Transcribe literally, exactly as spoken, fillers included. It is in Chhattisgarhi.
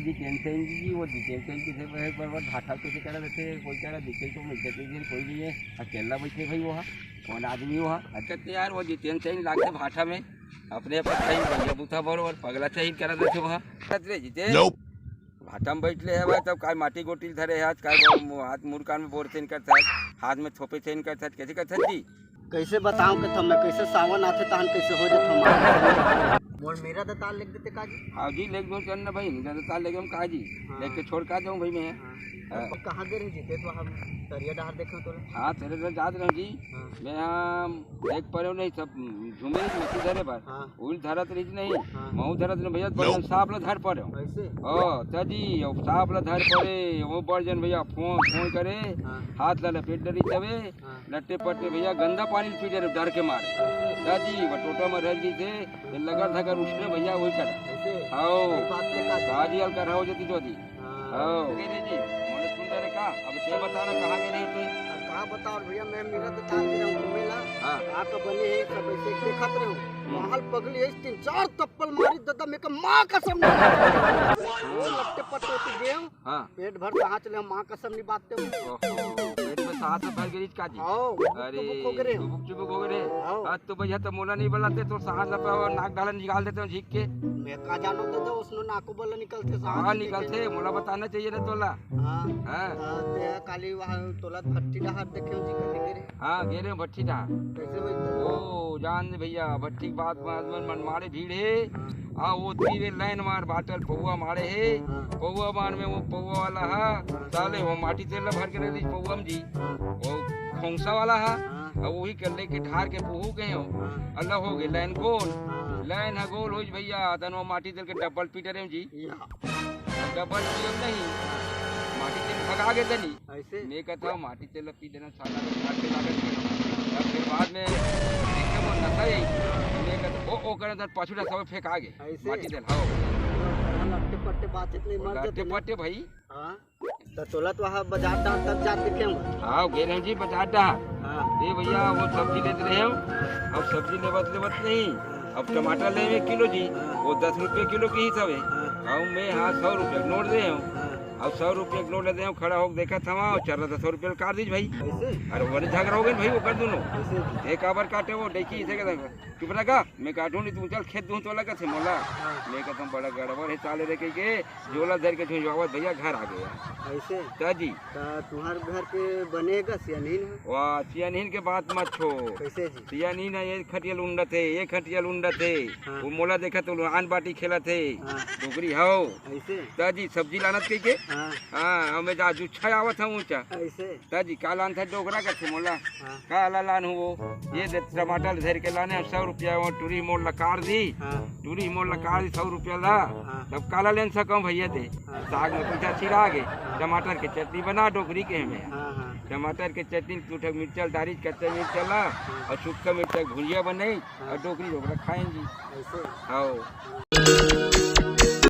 जितेन सिंह जी, वो जितेन सिंह किसे बड़े बड़े भाषा कैसे करा देते, कोई करा दिखे तो मिलते तो इधर कोई नहीं है, अकेला बैठे भाई वो हा, कौन आदमी वो हा? अच्छा तो यार, वो जितेन सिंह लागते भाषा में अपने आप कहीं बढ़िया बूथा बरोबर पगला सही करा देते वो हा। अरे जितेन, भाषा में बैठ ले है भाई, तब काय माटी गोटी धरे है आज, काय वो मु-, हाथ मुड़कान में बोर से निकलता है, हाथ में थोपे से निकलता है, कैसे करता जी? कैसे बताऊं कि थम, मैं कैसे सावन आथे तहन कैसे हो जात हमार। मोर मेरा दताल लिख देते का जी? हाँ जी, लिख दो चंद भाई, मेरा दताल लिख हम का जी? हाँ। लिख के छोड़ का जाऊं भाई मैं? हाँ। हाँ। अब कहाँ गे रहे जी? ते तो हम तरिया डहार देखे तो। हाँ, तेरे तो जात रहे जी। हाँ। मैं यहाँ देख पा रहे हो नहीं, सब झूमे मछली धरे पर। हाँ। उल धरत रही नहीं, हाँ। महू धरत नहीं भैया, बड़े सांप ला धर पड़े हो। ऐसे? ओ, तजी, ओ सांप ला धर पड़े, वो बड़ जन भैया फोन, फोन करे, हाँ। हाथ ला लपेट डरी तबे, हाँ। लट्टे पट्टे भैया गंदा पानी पी डरे डर के मारे। ऐसे? तजी, वो टोटा में रह गई थे, ये लगर धगर उठने भैया वही कर। ऐसे? आओ। ये बात के का? गाड़ी अल कर हो जती तो दी। हाँ। हाँ। कह दे जी, मोने सुन डरे का? अब ते बता ना कहाँ गए रहे थे? अब का बताओ भैया, मैं मेरा तो ताल में रहूँ घूमे ला। हाँ। का तो बने है, सब ऐसे देखत रहूँ। हम्म। महल पगली है, तीन चार तप्पल मारी दादा, मैं का माँ कसम नहीं। वो लट्टे पट्टे होती गेहूँ, हाँ। पेट भर कहाँ चले, माँ कसम नहीं बात ते। ओहो, पेट में सांस भर गई का जी? हाँ, वो अरे, चुबुक हो गए रे। चुबुक चुबुक हो गए रे। हाँ। आज तो भैया तो मोला नहीं बुलाते, तो सांस लपा और नाक डाला निकाल देते हो झीक के। मैं का जानो दादा, उसने नाको बल्ला निकलते सांस हाँ, निकलते। निकलते, मोला बताना चाहिए ना तोला। हाँ। हाँ। हाँ, ते काली वहाँ तोला भट्टी डहार देखे हो जी कभी गे रे? हाँ, गे रहे हो भट्टी डहार। कैसे होई तो? ओ, जान दे भैया, भट्टी के बात में मन, मन मारे भीड़ है। हाँ। आ, वो तीवे लाइन मार बाटल पौवा मारे है। हाँ। पौवा मार में वो पौवा वाला हा, हाँ। साले वो माटी तेल ला भर के रख दी पौवा में जी। हाँ। वो खोंसा वाला हा। हाँ। अब वही कर लेके ढार के पुहू गए हो। हाँ। अल्लाह हो गए लाइन गोल। हाँ। लाइन है गोल होई भैया, तन वो माटी तेल के डबल पीटर है जी। या। डबल पीएम नहीं, माटी तेल भगा के दनी। ऐसे? मैं कहता हूँ माटी तेल पी देना साला को झाड़ के लागत के। तब फिर बाद में देखे वो नशा ही। मैं कहता ओ, ओ करे तब पाछू सब फेंक आ गए। ऐसे? माटी तेल, हाँ। लट्टे पट्टे बातचीत नहीं मर लट्टे जाते ना। पट्टे भाई। हाँ। तो तोला तो वहाँ बाजार डाल तब जाते थे हम। हाँ, गे रहे जी बाजार डाल। हाँ। ए भैया, वो सब्जी लेते रहे हो। अब सब्जी लेवत लेवत नहीं। अब टमाटर ले एक किलो जी, हाँ। वो दस रुपये किलो के ही सब है। हाँ। अब मैं हाँ सौ रुपये के नोट दे हूँ। हाँ। अब सौ रुपये के नोट दे हूँ, खड़ा होके देखा था वहाँ, और चल रहा था सौ रुपये काट दीजिए भाई। कैसे? अरे बड़े झगड़ा हो गए भाई, वो कर दोनों। कैसे? एक आबर काटे वो, देखिए इसे कहते हैं, चुप रह का, मैं काटूँ नहीं, तू चल खेत दूँ तो लगा थे मोला। हाँ। मैं कहता हूँ बड़ा गड़बड़ है साले रे के, के जोला धर के झुंझवावत भैया घर आ गया। ऐसे? का जी? का तुम्हार घर के बने का सियानीन है? वाह, सियानीन के बात मत छो। कैसे जी? सियानीन है, ये खटिया लुंडत है, ये खटिया लुंडत है। हाँ। वो मोला देखा तो आन बाटी खेलत है। हाँ। डोकरी हव। ऐसे? का जी, सब्जी लानत कही के? हाँ। हाँ, हमें जा जुच्छा आवत है ऊंचा। ऐसे? का जी, का लान था डोकरा का थे मोला? हाँ। का ला लान हो वो? ये दे टमाटर धर के लाने, सौ रुपया वो टूरी मोड़ लकार दी। हाँ। टूरी मोड़ लकार दी सौ रुपया ला। हाँ। तब काला लेन सकम भैया दे। हाँ। साग में कुछ अच्छी लागे। हाँ। टमाटर के चटनी बना डोकरी के में। हाँ, हाँ। टमाटर के चटनी, दू ठक मिर्चा डारी, कच्चा मिर्चा ला हाँ। और सूखा मिर्चा के भुजिया बनाई हाँ। और डोकरी डोकरा खाएंगी। ऐसे? हाँ।